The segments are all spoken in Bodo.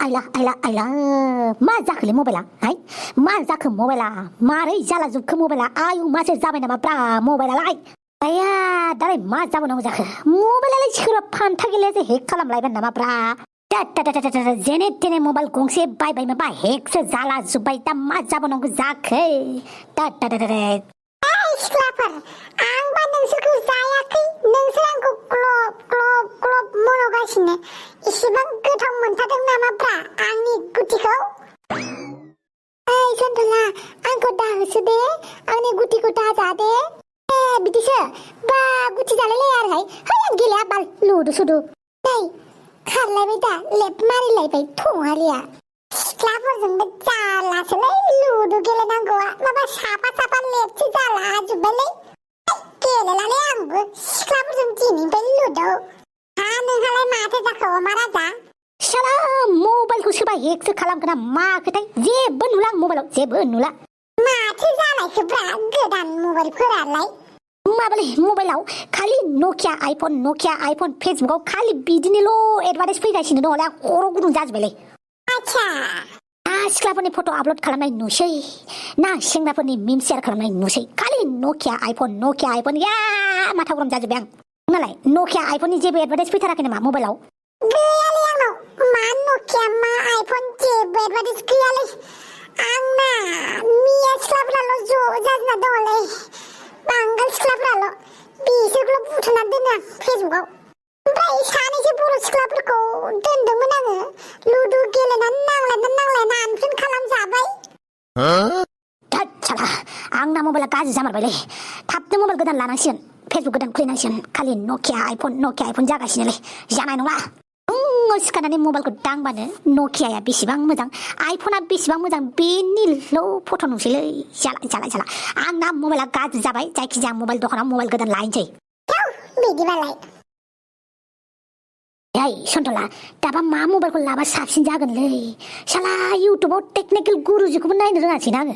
आयला मा जाखोलै मबाइला हाय मा जाखो मबाइला मारै जाला जोबखो मबाइला आयु मासो जाबाय नामा ब्रा मबाइलालाय आया दालाय मा जाबावनांगौ जाखो मबाइलालाय सोरबा फान्था गेलेयासो हेक खालामलायबाय नामा ब्रा जेने तेने मबाइल गंसे बायबाय माबा हेकसो जाला जोब्बाय दा मा जाबावनांगौ जाखो सिख्लाफोर आंबा नोंसोरखौ जायाखै नोंसोर आंखौ ग्लब ग्लब ग्लब मन'गासिनो इसेबां गोथाव मोनथारदों नामाब्रा आंनि गुटिखौ ओइ सन्थला आंखौ दाहोसो दे आंनि गुटिखौ दाजा दे बिदिसो बा गुटि जालायलाया आरोहाय है आं गेलेया बाल लुदु सुदु नै खारलायबाय दा लेब मारिलायबाय थङालिया सिख्लाफोरजोंबो जालासोलै लुदु गेलेनांगौआ माबा साफा साफा लेबसो जाला जोब्बायलै गेलेलालै आंबो सिख्लाफोरजों दिनैनिफ्राय लुदु नोंहालाय माथो जाखो अमा राजा साला मबाइलखौ सोरबा हेकसो खालामगोन ना माखोथाय जेबो नुला आं मबाइलाव जेबो नुला माथो जालायखोब्रा गोदान मबाइलफोरालाय माबालै मबाइलाव खालि नकिया आइफन फेसबुकाव खालि बिदिनोल' एडभार्टाइज फैगासिनो दङलै आं खर' गुदुं जाजोब्बायलै आच्छा सिख्लाफोरनि फट' आपल'ड खालामनाय नुसै ना सेंग्राफोरनि मिम शेयार खालामनाय नुसै खालि नकिया आइफन या माथा गरम जाजोब्बाय आं नोंनालाय नकिया आइफननि जेबो एडभार्टाइज फैथाराखै नामा मबाइलाव गैयालै आंनाव मा नकिया मा आइफन जेबो एडभार्टाइज गैयालै आंना मिया सिख्लाफोराल' ज' जाजना दङलै बांगाल सिख्लाफोराल' बिसोरखौल' बुथुमना दोनो आं फेसबुकाव ओमफ्राय सानैसो बर' सिख्लाफोरखौ दोनदोंमोन आङो लुदु गेलेनानै नांलायना आनफ्रेन्ड खालामजाबाय साला आंना मबाइला गाज्रि जामारबायलै थाबनो मबाइल गोदान लानांसिगोन फेसबुक गोदान खुलिनांसिगोन खालि नकिया आइफन जागासिनोलै जानाय नङा फुङाव सिखारनानै मबाइलखौ दांबानो नकियाया बेसेबां मोजां आइफना बेसेबां मोजां बेनिल' फट' नुसैलै जाला आंना मबाइला गाज्रि जाबाय जायखिजाया मबाइल दखानाव मबाइल गोदान लायनोसै बिदिबालाय ओइ सन्थला दाबा मा मबाइलखौ लाबा साबसिन जागोनलै साला इउटुबाव टेकनिकेल गुरुजिखौबो नायनो रोङासैना आङो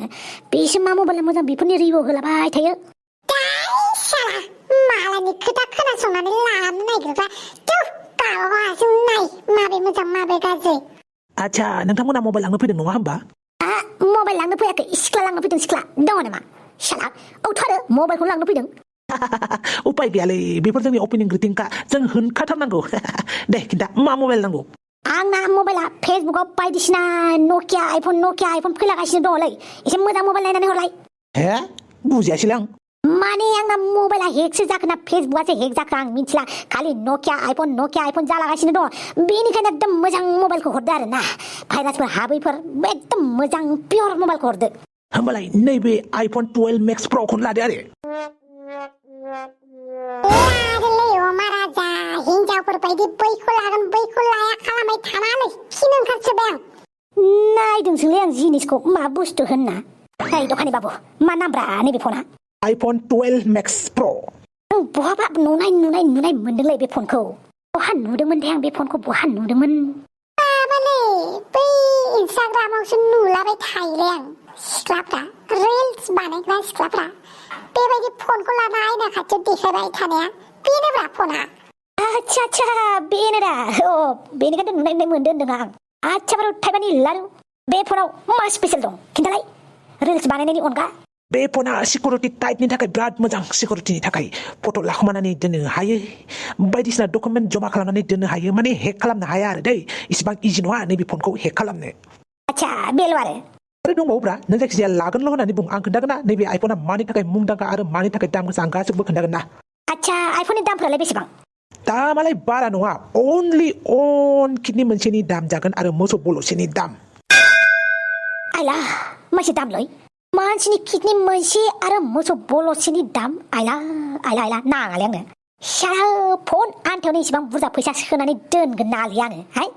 बेसो मा मबाइला मोजां बेफोरनि रिभिउ होलाबाय थायो साला मालायनि खोथा खोनासंनानै लानो नागिरग्रा गावहासो नाय माबे मोजां माबे गाज्रि आच्छा नोंथांमोना मबाइल लांनो फैदों नङा होमबा मबाइल लांनो फैयाखै सिख्ला लांनो फैदों सिख्ला दङ नामा साला औथारो मबाइलखौ लांनो फैदों उपाय गैयालै बेफोर जोंनि अपेनिं ग्रिटिंखा जों होनखाथारनांगौ दे खिन्था मा मबाइल नांगौ आंना मबाइला फेसबुकाव बायदिसिना नकिया आइफन फैलागासिनो दङलै एसे मोजां मबाइल नायनानै हरलाय हे बुजियासैलै आं माने आंना मबाइला हेकसो जाखो ना फेसबुकासो हेक जाखो आं मिथिला खालि नकिया आइफन जालागासिनो दङ बेनिखायनो एकदम मोजां मबाइलखौ हरदो आरो ना भाइरासफोर हाबैफोर एकदम मोजां पियर मबाइलखौ हरदो होमबालाय नैबे आइफन 12 मेक्स प्र'खौनो लादो आरो लादोलै अमा राजा हिनजावफोर बायदि बैखौ लागोन बैखौ लाया खालामबाय थानानै खिनो ओंखारजोब्बाय आं नायदोंसोलै आं जिनिसखौ मा बुस्थु होनना ओइ दखानि बाबु मा नामब्रा नैबे फना आइफन 12 मेक्स प्र' आं बहाबा नुनाय मोनदोंलै बे फनखौ बहा नुदोंमोन दे आं बे फनखौ बहा नुदोंमोन माबालै बै इन्सटाग्रामावसो नुलाबाय थायोलै आं सिख्लाफ्रा रिल्स बानायग्रा सिख्लाफ्रा बेबायदि फनखौ लाना आयना खाथियाव देखायबाय थानाया बेनोब्रा फना आच्छा बेनो दा बेनिखायनो नुनाय मोनदों होनदों आं आच्छा बारु थाइबानि लारु बे फनाव मा स्पेसियेल दं खिन्थालाय रिल्स बानायनायनि अनगा बे फना सिकिउरिटि टाइपनि थाखाय बिराद मोजां सिकिउरिटिनि थाखाय फट' लाखोमानानै दोननो हायो बायदिसिना डकुमेन्ट जमा खालामनानै दोननो हायो माने हेक खालामनो हाया आरो दै इसिबां इजि नङा नैबे फनखौ हेक खालामनो आच्छा बेल' आरो दंबावोब्रा नों जायखिजाया लागोनल' होननानै बुं आं खोन्थागोन ना नैबे आइफना मानि थाखाय मुंदांखा आरो मानि थाखाय दाम गोसा आं गासैबो खोन्थागोन ना आच्छा आइफननि दामफ्रालाय बेसेबां दामालाय बारा नङा अनलि अन किडनि मोनसेनि दाम जागोन आरो मोसौ बल'सेनि दाम आइला मासे दामलै मानसिनि किडनि मोनसे आरो मोसौ बल'सेनि दाम आइला नाङालै आंनो साला फन आन्थायावनो इसिबां बुरजा फैसा सोनानै दोनगोन नालै आङो हाय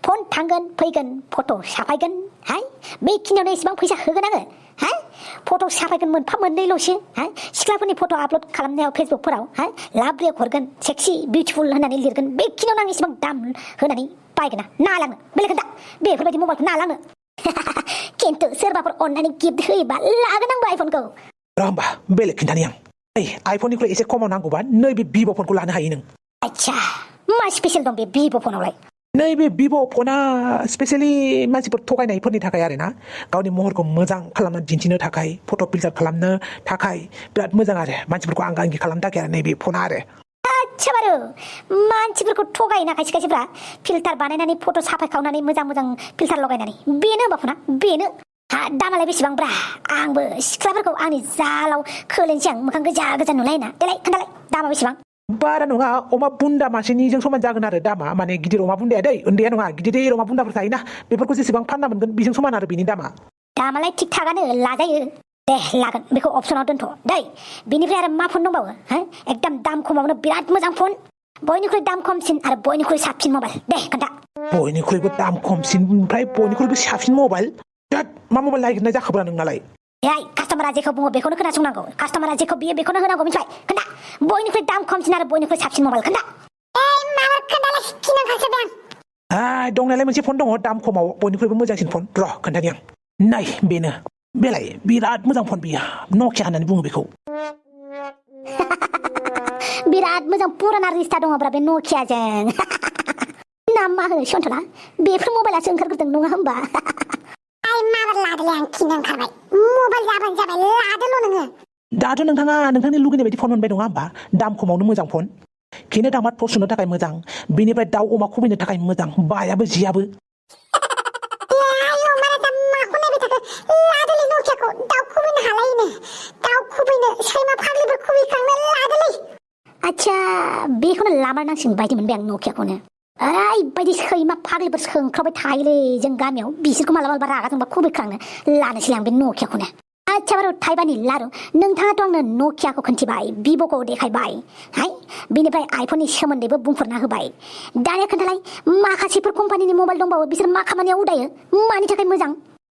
फन थांगोन फैगोन फट' साफायगोन हाय बेखिनियावनो इसिबां फैसा होगोन आङो हाय फट' साफायगोन मोनफा मोननैल'सो हाय सिख्लाफोरनि फट' आपल'ड खालामनायाव फेसबुकफोराव हाय लाभ रेक हरगोन सेक्सि बिउटिफुल होननानै लिरगोन बेखिनियावनो आं इसिबां दाम होनानै बायगोन ना नालाङो बेलेग खोन्था बेफोरबायदि मबाइलखौ नालाङो खिन्थु सोरबाफोर अननानै गिफ्ट होयोबा लागोन आंबो आइफनखौ होमबा बेलेग खिन्थानि आं आइफननिख्रुइ एसे खमाव नांगौबा नैबे भिभ' फनखौ लानो हायो नों आच्छा मा स्पेशल दं बे भिभ' फनावलाय नैबे भिभ' फना स्पेसियेलि मानसिफोर थगायनायफोरनि थाखाय आरो ना गावनि महरखौ मोजां खालामना दिन्थिनो थाखाय फट' फिल्टार खालामनो थाखाय बिराद मोजां आरो मानसिफोरखौ आंगांगि खालामनो थाखाय आरो नैबे फना आरो आच्छा बारु मानसिफोरखौ थगायोना खायसे खायसेफ्रा फिल्टार बानायनानै फट' साफायखावनानै मोजां मोजां फिल्टार लगायनानै बेनो होमबा फना बेनो हा दामालाय बेसेबांब्रा आंबो सिख्लाफोरखौ आंनि जालाव खोलैनोसै आं मोखां गोजा गोजा नुलायना देलाय खोन्थालाय दामा बेसेबां बारा नङा अमा बुन्दा मासेनिजों समान जागोन आरो दामा माने गिदिर अमा बुन्दाया दै उन्दैया नङा गिदिर अमा बुन्दाफोर थायोना बेफोरखौ जेसेबां फानना मोनगोन बेजों समान आरो बेनि दामा दामालाय थिग थागानो लाजायो दे लागोन बेखौ अपसनाव दोनथ' दै बेनिफ्राय आरो मा फन दंबावो हो एकदम दाम खमावनो बिराद मोजां फन बयनिख्रुइ दाम खमसिन आरो बयनिख्रुइ साबसिन मबाइल दे खोन्था बयनिख्रुइबो दाम खमसिन ओमफ्राय बयनिख्रुइबो साबसिन मबाइल बिराद मा मबाइल नागिरनाय जाखोब्रा नोंनालाय कास्टमारा जेखौ बुङो बेखौनो खोनासंनांगौ कास्टमारा जेखौ बियो बेखौनो होनांगौ मिथिबाय खोन्था बयनिख्रुइ दाम खमसिन आरो बयनिख्रुइ साबसिन मबाइल खोन्था माबा खोन्थालाय गिनांखासोदों आं दंनायालाय मोनसे फन दङ दाम खमाव बयनिख्रुइबो मोजांसिन फन र' खोन्थानि आं नाय बेनो बेलाय बिराद मोजां फन बियो नकिया होननानै बुङो बेखौ बिराद मोजां पुराना रिस्टा दङब्रा बे नकियाजों नाम मा होनो सन्थला बेफोर मबाइलासो ओंखारग्रोदों नङा होमबा माबा लादोलै आं गिनो ओंखारबाय मबाइल जाबानो जाबाय लादोल' नोङो दाथ' नोंथाङा नोंथांनि लुगैनाय बायदि फन मोनबाय नङा होमबा दाम खमावनो मोजां फन खिनो दामाद पस्ट सुनो थाखाय मोजां बेनिफ्राय दाउ अमा खुबैनो थाखाय मोजां बायाबो जियाबो आच्छा बेखौनो लामारनांसिगोन बायदि मोनबाय आं नकियाखौनो ओरैबायदि सैमा फाग्लिफोर सोंख्रावबाय थायोलै जों गामियाव बिसोरखौ मालाबा मालाबा रागा जोंबा खुबैख्रांनो लानोसै आं बे नकियाखौनो आच्छा बारु थाइबानि लारु नोंथाङाथ' आंनो नकियाखौ खोन्थिबाय भिभ'खौ देखायबाय हाय बेनिफ्राय आइफननि सोमोन्दैबो बुंफोरना होबाय दानिया खोन्थालाय माखासेफोर कम्पानिनि मबाइल दंबावो बिसोर मा खामानियाव उदायो मानि थाखाय मोजां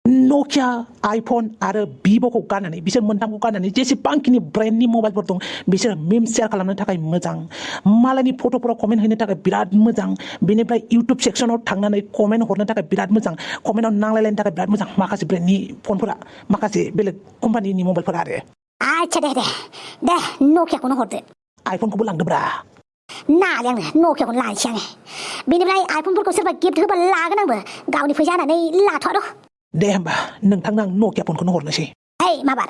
नकिया आइफन आरो भिभ'खौ गारनानै बिसोर मोनथामखौ गारनानै जेसेबांखिनि ब्रेन्डनि मबाइलफोर दं बिसोर मिम शेयार खालामनो थाखाय मोजां मालायनि फट'फोराव कमेन्ट होनो थाखाय बिराद मोजां बेनिफ्राय इउटुब सेक्सनाव थांनानै कमेन्ट हरनो थाखाय बिराद मोजां कमेन्टआव नांलायलायनो थाखाय बिराद मोजां माखासे ब्रेन्डनि फनफोरा माखासे बेलेग कम्पानिनि मबाइलफोरा आरो आच्छा दे नकियाखौनो हरदो आइफनखौबो लांदोब्रा नालाय आंनो नकियाखौनो लानोसै आङो बेनिफ्राय आइफनफोरखौ सोरबा गिफ्ट होबा लागोन आंबो गावनि फैसा होनानै लाथ'आ र' दे होमबा नोंथांनो आं नकिया फनखौनो हरनोसै माबार